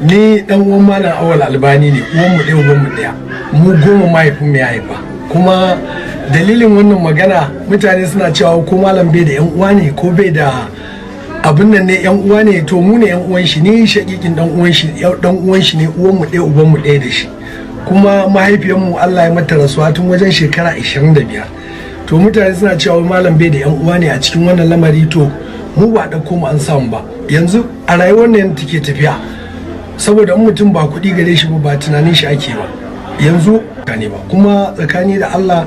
Ni dan uwan Malam Awal Albani ne, uwan mu ɗaya, uban mu ɗaya, mu 10 mahaifin mu ya haifa. Kuma dalilin wannan magana, mutane suna cewa ko malam bai da yan uwa ne, ko bai da abin nan ne, yan uwa ne. To mu ne yan uwan shi, ni shakikin dan uwan shi, dan uwan shi ne, uwan mu ɗaya, uban mu ɗaya da shi. Kuma mahaifiyar mu Allah ya mata rasuwa tun wajen shekara 25. To mutane suna cewa malam bai da yan uwa ne a cikin wannan lamari. To mu ba ɗauko mu an samu ba. Yanzu a rayuwar nan take tafiya, saboda in mutum ba kuɗi gare shi ba, ba tunanin shi ake ba yanzu ne ba. Kuma tsakani da Allah,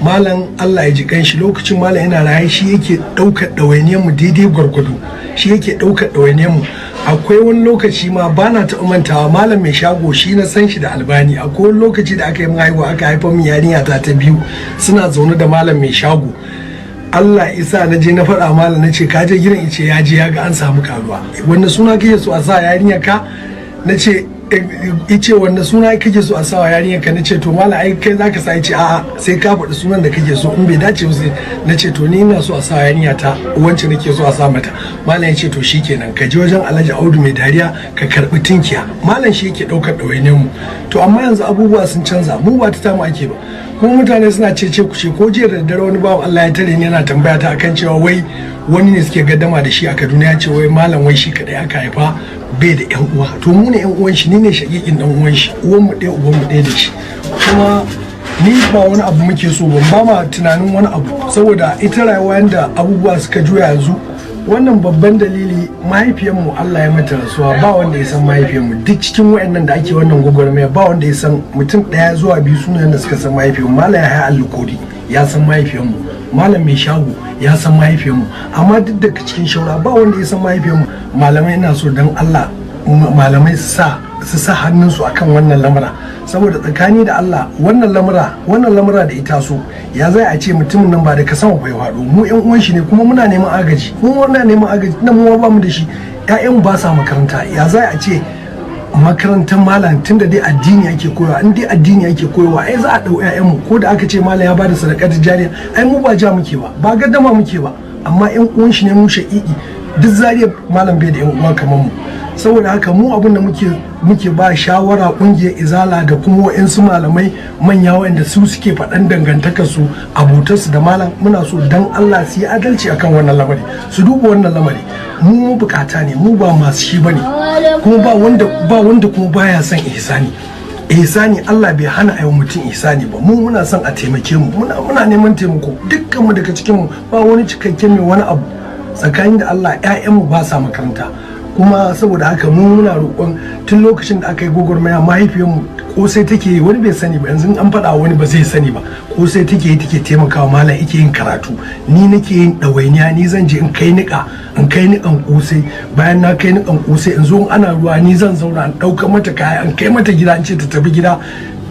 malam Allah ya ji kanshi, lokacin malam yana raye, shi yake ɗaukar ɗawainiyar mu daidai gwargwado, shi yake ɗaukar ɗawainiyar mu. Akwai wani lokaci ma ba na taɓa mantawa, malam mai shago shi na san shi da Albani. Akwai wani lokaci da aka yi min haihuwa, aka haifar min yarinya ta ta biyu, suna zaune da malam mai shago. Allah isa na je na faɗa malam, na ce, "Ka je gidan?" Ice ya je ya ga an samu karuwa. "Wanda suna kake so a sa yarinya ka?" Na ce, ice, "Wanda suna kake so a sa wa yarinyar ka?" Na ce, "To malam, ai kai zaka sa." Ice, "A'a, sai ka faɗi sunan da kake so, in bai dace ba sai." Na ce, "To ni ina so a sa yarinya ta wance nake so a sa mata." Malam ya ce, "To shikenan, ka je wajen Alhaji Audu mai dariya ka karbi tinkiya." Malam shi yake ɗaukar ɗawainiyar mu. To amma yanzu abubuwa sun canza, mu ba ta tamu ake ba. Kuma mutane suna cece kuce. Ko jiya da daddare wani bawan Allah ya tare ni yana tambaya ta akan cewa wai wani ne suke gaddama da shi a Kaduna, ya ce wai malam wai shi kadai aka haifa, bai da yan uwa. To mu ne yan uwan shi, ni ne shakikin dan uwan shi, uwan mu ɗaya, uban mu ɗaya da shi. Kuma ni ba wani abu muke so ba, ba ma tunanin wani abu, saboda ita rayuwa yanda abubuwa suka juya yanzu. Wannan babban dalili, mahaifiyarmu Allah ya mata rasuwa, ba wanda ya san mahaifiyarmu. Duk cikin wayannan da ake wannan gwagwarmaya, ba wanda ya san, mutum ɗaya zuwa biyu su ne da suka san mahaifiyarmu. Malam Yahaya Alkori ya san mahaifiyarmu, malam mai shago ya san mahaifiyarmu, amma duk daga cikin shaura ba wanda ya san mahaifiyarmu. Malamai, ina so dan Allah malamai su sa hannunsu akan wannan lamura, saboda tsakani da Allah wannan lamura da ita so ya zai a ce mutumin nan ba da ka sama bai faɗo. Mu yan uwan shi ne, kuma muna neman agaji, mu muna neman agaji nan, mu ba mu da shi, ƴaƴan ba sa makaranta. Ya zai a ce makarantar malam, tunda dai addini ake koyawa, in dai addini ake koyawa, ai za a ɗau ƴaƴanmu. Ko da aka ce malam ya bada sadakar jariya, ai mu ba ja muke ba, ba gaddama muke ba, amma ƴan uwan shi ne mu shaƙiƙi. Duk Zariya malam bai da ƴan uwa kamar mu. Saboda haka mu abin da muke ba shawara kungiyar Izala da kuma wa'insu malamai manya wa'inda su suke faɗan dangantakar su, abotarsu da malam, muna so dan Allah su yi adalci akan wannan lamari, su duba wannan lamari. Mu bukata ne, mu ba masu shi bane. Kuma ba wanda kuma baya son ihsani. Ihsani, Allah bai hana a yi mutum ihsani ba. Mu muna son a taimake mu, muna neman taimako. Dukkan mu daga cikin mu ba wani cikakken mai wani abu. Tsakanin da Allah, 'ya'yanmu ba sa makaranta. Kuma saboda haka mu muna roƙon, tun lokacin da aka yi gwagwarmaya, mahaifiyarmu kosai take yi, wani bai sani ba, yanzu an faɗa wani ba zai sani ba, kosai take yi take taimakawa malam yake yin karatu. Ni nake yin ɗawainiya, ni zan je in kai niƙa, in kai niƙan kosai. Bayan na kai niƙan kosai, in zo in ana ruwa ni zan zauna in ɗauka mata kaya, in kai mata gida, in ce ta tafi gida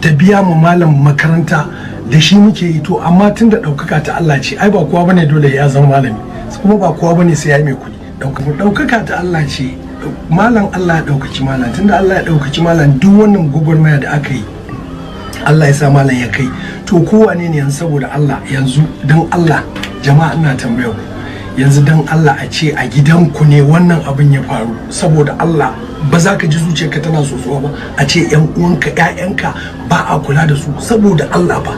ta biya mu malam makaranta. Da shi muke yi. To amma tun da ɗaukaka ta Allah ce, ai ba kowa bane dole ya zama malami, kuma ba kowa bane sai ya yi mai kuɗi. Ɗaukaka ta Allah ce. Malam, Allah ya ɗaukaki malam. Tunda Allah ya ɗaukaki malam, duk wannan gwagwarmaya da aka yi, Allah ya sa malam ya kai. To kowane ne yanzu, saboda Allah, yanzu don Allah jama'a, ina tambayar ku yanzu, don Allah a ce a gidanku ne wannan abin ya faru, saboda Allah ba za ka ji zuciyarka tana sosuwa ba? A ce yan uwanka, ƴaƴanka ba a kula da su, saboda Allah ba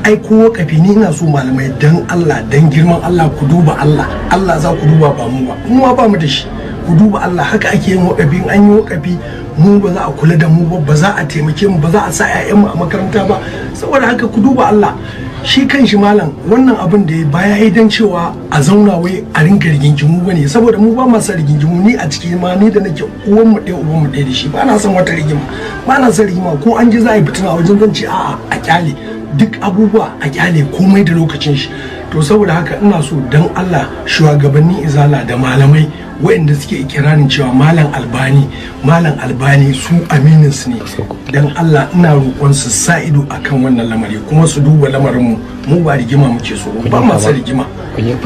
ai ko wakafi. Ni ina so malamai, dan Allah, dan girman Allah, ku duba Allah. Allah za ku duba, ba mu ba, mu ma ba mu da shi. Ku duba Allah, haka ake yin wakafi? In an yi wakafi, mu ba za a kula da mu ba, ba za a taimake mu ba, za a sa 'ya'yanmu a makaranta ba. Saboda haka ku duba Allah. Shi kan shi malam, wannan abin da ya baya yi dan cewa a zauna wai a rinka rigingimu bane, saboda mu ba ma son rigingimu. Ni a ciki ma, ni da nake uwan mu ɗaya, uban mu ɗaya da shi, ba na son wata rigima, ba na son rigima. Ko an ji za a yi fitina a wajen, zan ce a'a, a kyale duk abubuwa, a kyale komai da lokacin shi. To saboda haka ina so dan Allah shugabannin Izala da malamai waɗanda suke ikirarin cewa malam Albani su aminin su ne, dan Allah ina roƙon su sa ido akan wannan lamari, kuma su duba lamarin mu. Mu ba rigima muke so ba, ma son rigima. Yau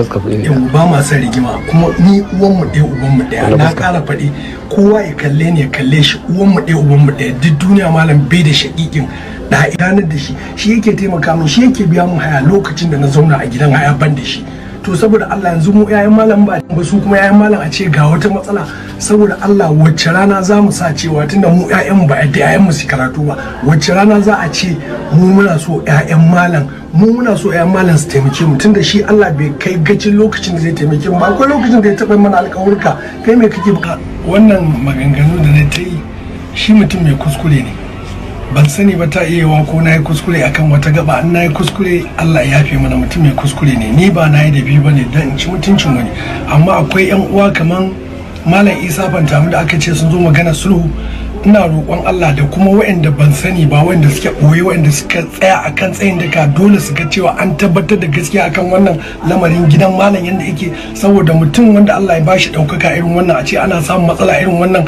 ba ma son rigima. Kuma ni uwan mu ɗaya, uban mu ɗaya, na ƙara faɗi, kowa ya kalle ni ya kalle shi, uwan mu ɗaya, uban mu ɗaya. Duk duniya malam bai da shaƙiƙin da ganar da shi, shi yake taimaka min, shi yake biya mun haya lokacin da na zauna a gidan haya ban da shi. To saboda Allah, yanzu mu 'ya'yan malam ba su kuma 'ya'yan malam a ce ga wata matsala. Saboda Allah, wacce rana za mu sa cewa tunda mu 'ya'yan ba yadda 'ya'yan mu su karatu ba, wacce rana za a ce mu muna so 'ya'yan malam, mu muna so 'ya'yan malam su taimake mu, tunda shi Allah bai kai gacin lokacin da zai taimake mu ba? Akwai lokacin da ya taɓa mana alƙawurka. Kai me kake wannan maganganu da na ta yi? Shi mutum mai kuskure ne. Ban sani ba, ta iya ko na yi kuskure akan wata gaba. In na yi kuskure, Allah ya yafe mana. Mutum mai kuskure ne ni. Ba na yi da biyu ba ne don in ci mutuncin wani, amma akwai yan uwa kaman Malam Isa Fantamu da aka ce sun zo magana sulhu. Ina roƙon Allah da kuma waɗanda ban sani ba, waɗanda suke ɓoye, waɗanda suka tsaya akan tsayin daka dole su ga cewa an tabbatar da gaskiya akan wannan lamarin gidan malam yanda yake. Saboda mutum wanda Allah ya bashi ɗaukaka irin wannan, a ce ana samun matsala irin wannan,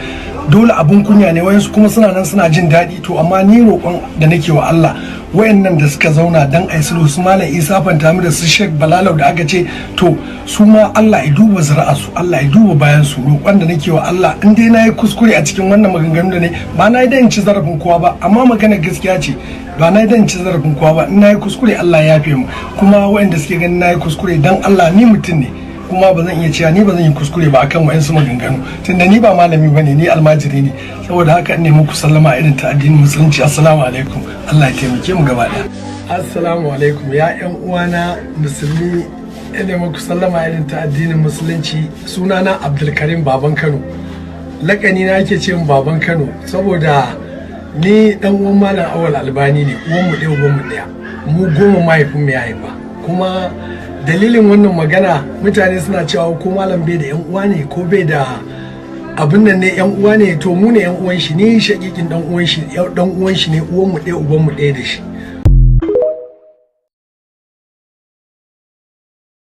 dole abun kunya ne. Wayansu kuma suna nan suna jin daɗi. To amma ni roƙon da nake wa Allah, wayannan da suka zauna dan ai sulhu, su Malam Isa Fantami da su Sheikh Balalau da aka ce, to su ma Allah ya duba zuri'a su, Allah ya duba bayan su. Roƙon da nake wa Allah, in dai nayi kuskure a cikin wannan maganganu da ne, ba na yi dan ci zarafin kowa ba, amma magana gaskiya ce, ba na yi dan ci zarafin kowa ba. In nayi kuskure, Allah ya yafe mu. Kuma wayanda suke ganin nayi kuskure, dan Allah, ni mutum ne, kuma ba zan iya cewa ni ba zan yi kuskure ba akan wa'yansu maganganu, tunda ni ba malami bane, ni almajiri ne. Saboda haka in muku sallama irin ta addinin Musulunci: assalamu alaikum. Allah ya taimake mu gaba ɗaya. Assalamu alaikum ya yan uwana musulmi. Ina muku sallama irin ta addinin Musulunci. Sunana Abdulkarim Baban Kano. Lakani na ake ce Baban Kano saboda ni dan uwan Malam Awal Albani ne. Uwan mu ɗaya, uban mu ɗaya. Mu 10 mahaifin mu ya haifa. Kuma dalilin wannan magana, mutane suna cewa ko malam bai da yan uwa ne, ko bai da abin nan ne, yan uwa ne. To mu ne yan uwan shi. Ni shakikin dan uwan shi, dan uwan shi ne. Uwan mu ɗaya, uban mu ɗaya da shi.